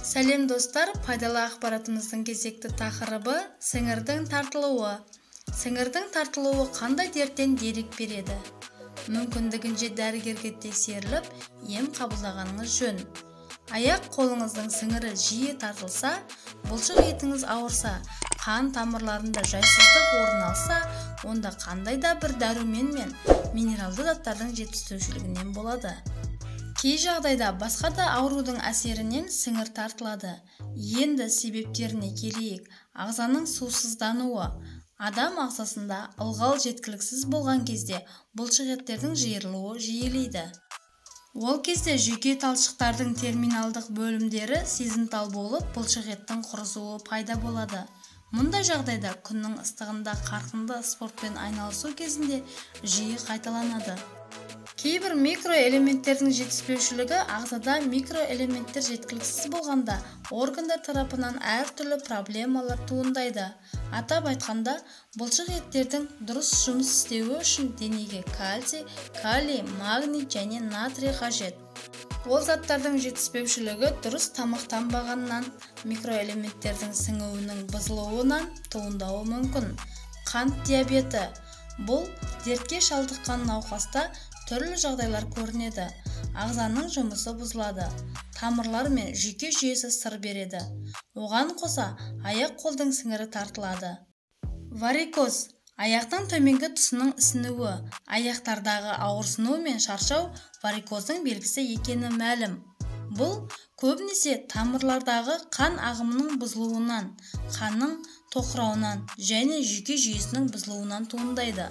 Сәлем, достар! Пайдалы ақпаратымыздың кезекті тақырыбы – сіңірдің тартылуы. Сіңірдің тартылуы қандай дерттен дерек береді? Мүмкіндігінше дәрігерге тексеріліп, ем қабылдағаныңыз жөн. Аяқ қолыңыздың сіңірі жиі тартылса, бұлшық етіңіз ауырса, қан тамырларында жайсыздық орын алса, онда қандай да бір дәрумен мен минералды заттардың жетіспеушілігінен болады. Кей жағдайда басқа да аурудың әсерінен сіңір тартылады. Енді себептеріне келейік. Ағзаның сусыздануы. Адам ағзасында ылғал жеткіліксіз болған кезде бұлшықеттердің жиырылуы жиілейді. Ол кезде жүйке талшықтардың терминалдық бөлімдері сезімтал болып, бұлшықеттің құрысуы пайда болады. Мұндай жағдайда күннің ыстығында қарқынды спортпен айналысу кезінде жиі қайталанады. Кейбір микроэлементтердің жетіспеушілігі. Ағзада микроэлементтер жеткіліксіз болғанда, органдар тарапынан әртүрлі проблемалар туындайды. Атап айтқанда, бұлшық еттердің дұрыс жұмыс істеуі үшін денеге кальций, калий, магний және натрий қажет. Ол заттардың жетіспеушілігі дұрыс тамақтанбағаннан, микроэлементтердің сіңуінің бұзылуынан туындауы мүмкін. Қант диабеті. Бұл дертке шалдыққан науқаста түрлі жағдайлар көрінеді: ағзаның жұмысы бұзылады, тамырлар мен жүйке жүйесі сыр береді. Оған қоса аяқ-қолдың сіңірі тартылады. Варикоз – аяқтың төменгі тұсының ісінуі. Аяқтардағы ауырсыну мен шаршау варикоздың белгісі екені мәлім. Бұл көбінесе тамырлардағы қан ағымының бұзылуынан, қанның тоқырауынан және жүйке жүйесінің бұзылуынан туындайды.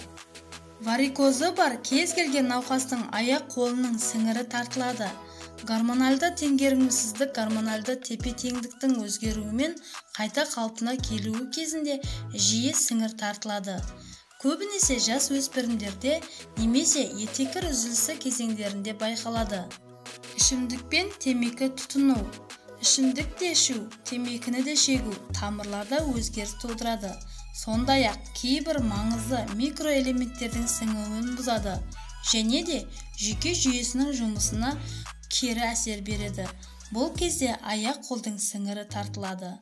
Варикозы бар кез келген науқастың аяқ-қолының сіңірі тартылады. Гормоналды теңгерімсіздік. Гормоналды тепе-теңдіктің өзгеруімен қайта қалпына келуі кезінде жиі сіңір тартылады. Көбінесе жас өспірімдерде немесе етеккір үзілісі кезеңдерінде байқалады. Ішімдік пен темекі тұтыну. Ішімдік те ішу, темекіні де шегу тамырларда өзгеріс тудырады. Сондай-ақ кейбір маңызды микроэлементтердің сіңуін бұзады және де жүйке жүйесінің жұмысына кері әсер береді. Бұл кезде аяқ-қолдың сіңірі тартылады.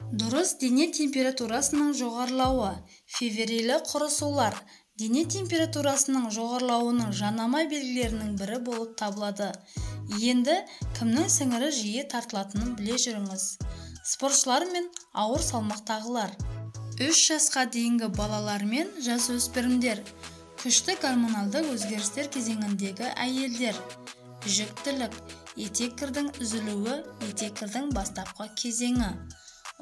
Дұрыс, дене температурасының жоғарылауы. Феврилі құрысулар дене температурасының жоғарылауының жанама белгілерінің бірі болып табылады. Енді кімнің сіңірі жиі тартылатынын біле жүріңіз: спортшылар мен ауыр салмақтағылар, 3 жасқа дейінгі балалар мен жасөспірімдер, күшті гормоналды өзгерістер кезеңіндегі әйелдер, жүктілік, етеккірдің үзілуі, етеккірдің бастапқы кезеңі,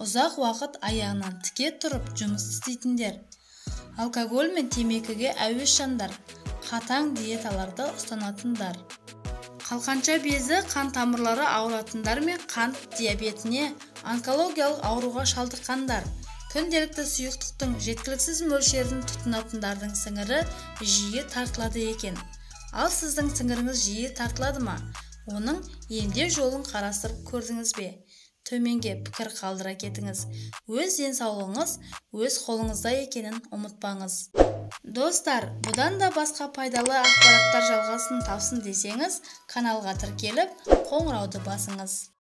ұзақ уақыт аяғынан тіке тұрып жұмыс істейтіндер, алкоголь мен темекіге әуес жандар, қатаң диеталарды ұстанатындар, қалқанша безі, қан тамырлары ауыратындар мен қант диабетіне, онкологиялық ауруға шалдыққандар, күнделікті сұйықтықтың жеткіліксіз мөлшерін тұтынатындардың сіңірі жиі тартылады екен. Ал сіздің сіңіріңіз жиі тартылады ма? Оның емдеу жолын қарастырып көрдіңіз бе? Төменге пікір қалдыра кетіңіз. Өз денсаулығыңыз өз қолыңызда екенін ұмытпаңыз, достар. Бұдан да басқа пайдалы ақпараттар жалғасын тапсын десеңіз, каналға тіркеліп, қоңырауды басыңыз.